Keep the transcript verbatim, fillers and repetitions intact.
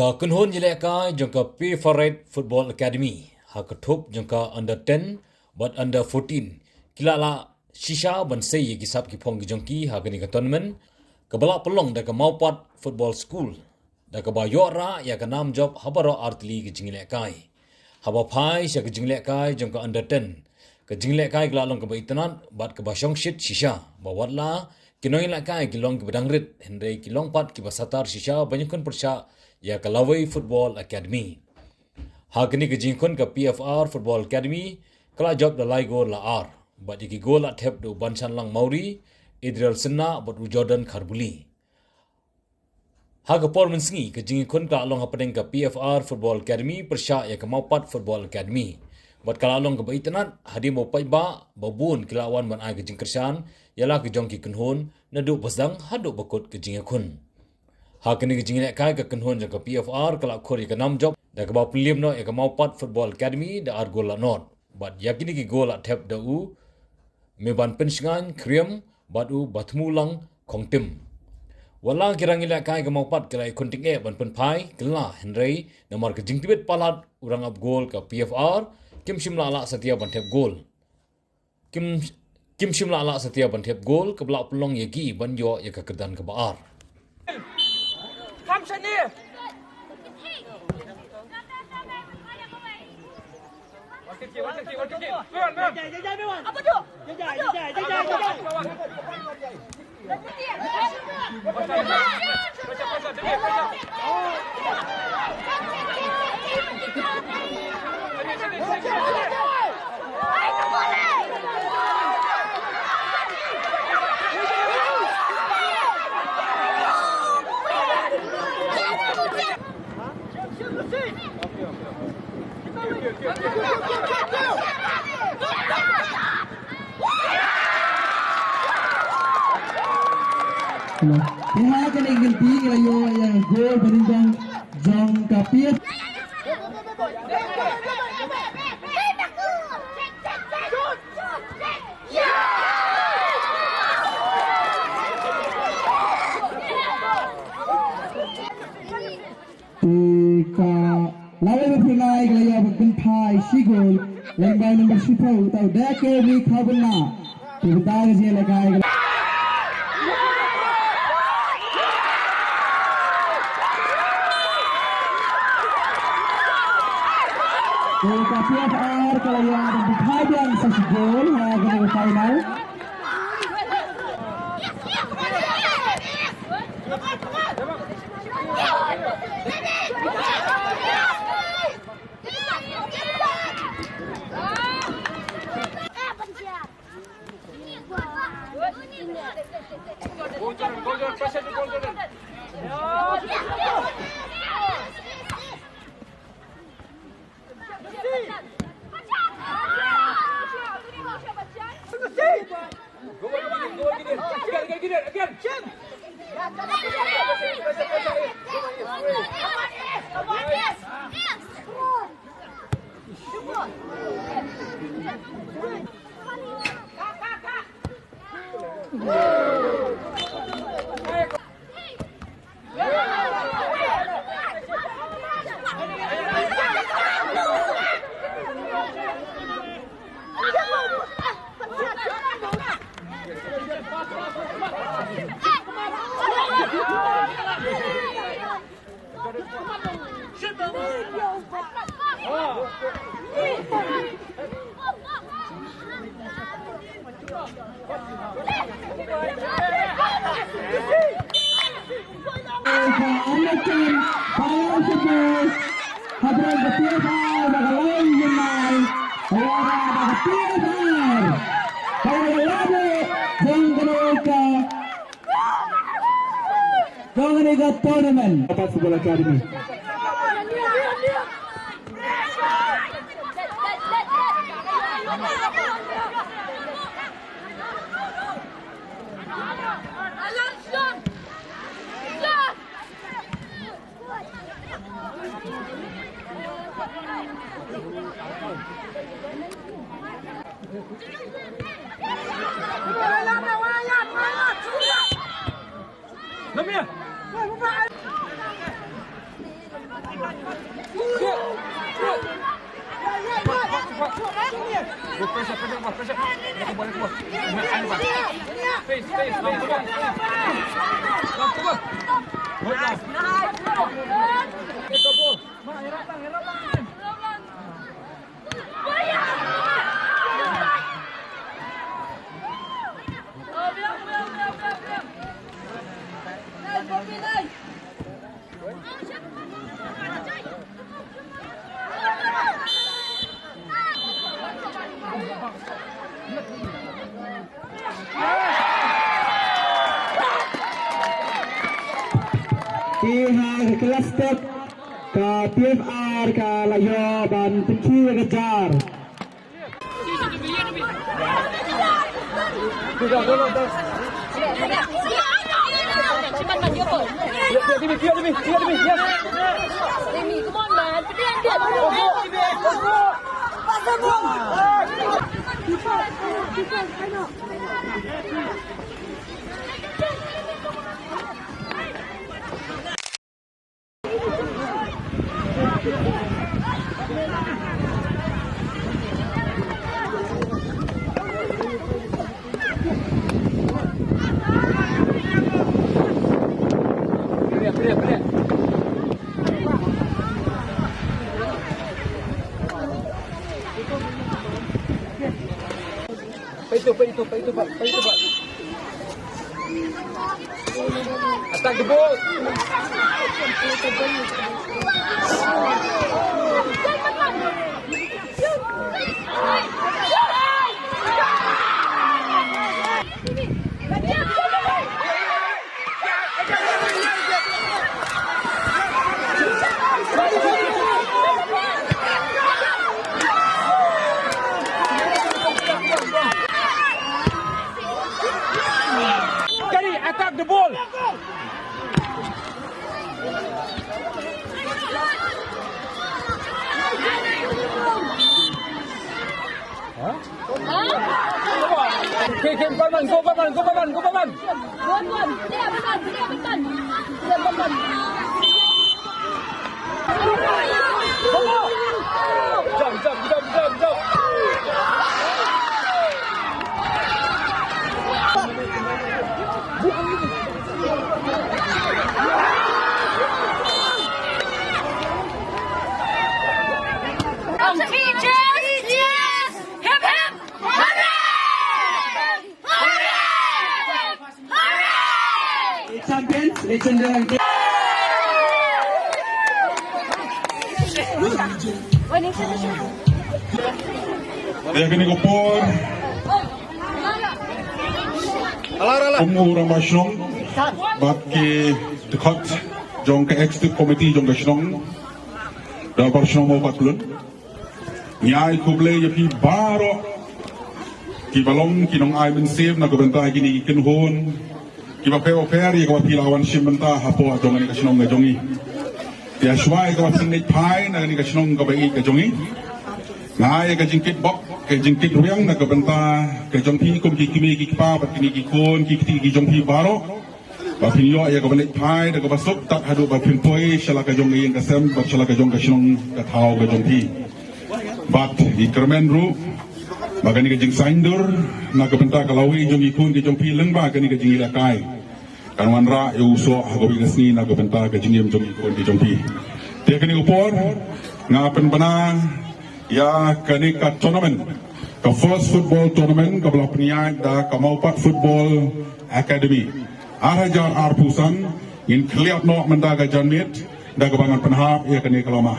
Ka kynhun ïalehkai jong ka P F R Football Academy ha ka thup jong ka under ten bad under fourteen ki la lah shisha ban sei ïa ki sap ki phong ki jong ki ha kane ka tournament kaba la pynlong da ka Mawpat Football School, da kaba ïoh rah ïa ka nam jop ha baroh artylli ki jingïalehkai. Haba phai sha ka jingïalehkai jong ka under ten, ka jingïalehkai ka la long kaba itynnad bad kaba shongshit shisha, ba watla ki nongïalehkai ki long kiba dang rit, hynrei ki long pat kiba satar shisha ban ïakhun pyrshah ïa ka Lawei Football Academy. Ha kane ka jingïakhun ka P F R Football Academy ka la jop da lai gol la ar, bad ïa ki gol la thep da u Banshanlang Mawrie, Adriel Synnah bad u Jordan Kharbuli. Ha ka por mynsngi, ka jingïakhun ka la long hapdeng ka P F R Football Academy pyrshah ïa ka Mawpat Football Academy, bad ka la long kaba itynnad hadien ba paidbah ba bun ki la wan ban ai ka jingkyrshan ïa la ka jong ki kynhun naduh ba sdang haduh ba kut ka jingïakhun. Ha kane ka jingïalehkai ka kynhun jong ka P F R ka la khur ïa ka nam jop da kaba pynliem noh ïa ka Mawpat Football Academy da ar gol la nod, bad ïa kine ki gol la thep da u Mebanpynshngaiñ Khyriem bad u Bathmulang Khongtim. Watla ki rangïalehkai ka Mawpat ki la ïakhun tyngeh ban pynphai kylla, hynrei namar ka jingtbit palat u rangap gol ka P F R, kim shym la lah satia ban thep gol. Kim, kim shym la lah satia ban thep gol, kaba la pynlong ïa ki ban ïoh ïa ka kyrdan kaba ar. Te ha kane ka kynti ngi la ïoh ïa ka gol ba nyngkong jong ka P F. Te ka Lawei ba pynlai ka la ïa ba pynphai shi gol lyngba u number shiphew uta u Deke Ri Khabynna. Te uta ka jingïalehkai ka la Te ka P F R ka la ïa ba pynphai biang sa shi gol ha kane ka final. Jong kane ka tournament. Mawpat Football Academy. Te ha ka last step ka P F R ka la ïoh ban pynkhih ïa ka jar. Peit tu, peit tu, peit tu, Pak. Peit tu, Pak. Attack the ball. Kari, attack the ball. Huh? Huh? Okay, okay, Barman, go Barman, go Barman, go Barman. Go, go. Dia Barman, dia Barman. Dia Barman. Jump, jump, jump, jump, jump. Teachers, yes! Hip, hip! Hooray! Hooray! Hooray! Champions, legendary. Ïa kane ka por, kum u rangbah shnong bad ki dkhot jong ka executive committee jong ka shnong, Dorbar Shnong Mawpatphlun. Ngi ai khublei ïa phi baroh kiba long ki nongai mynsiem na ka bynta kine ki kynhun kiba pher ba pher ïa kaba phi la wan shim bynta hapoh jong kane ka shnong ka jong ngi. Te shuwa ïa kaba phin leit phai na kane ka shnong kaba ïeit ka jong ngi, nga ai ïa ka jingkitbok, ka jingkitrwiang na ka bynta ka jong phi kum ki kmie ki kpa bad kine ki khun ki kti ki jong phi baroh. Ba phin ïoh ïa kaba leit phai da kaba suk tad haduh ba phin poi sha la ka jong ka ïing ka sem bad sha la ka jong ka shnong ka thaw ka jong phi. Bad ngi kyrmen ruh ba kane ka jingsaiñdur na ka bynta ka lawei jong ki khun ki jong phi lyngba kane ka jingïalehkai kan wanrah ïa u soh ha kawei ka sngi na ka bynta ka jingim jong ki khun ki jong phi. Te kane ka por nga pynbna ïa kane ka tournament, ka first football tournament kaba la pynïaid da ka Mawpat Football Academy. Ar hajar arphew san, ngin khlieh noh mynta ka janmiet da kaba ngan pynhap ïa kane ka lama.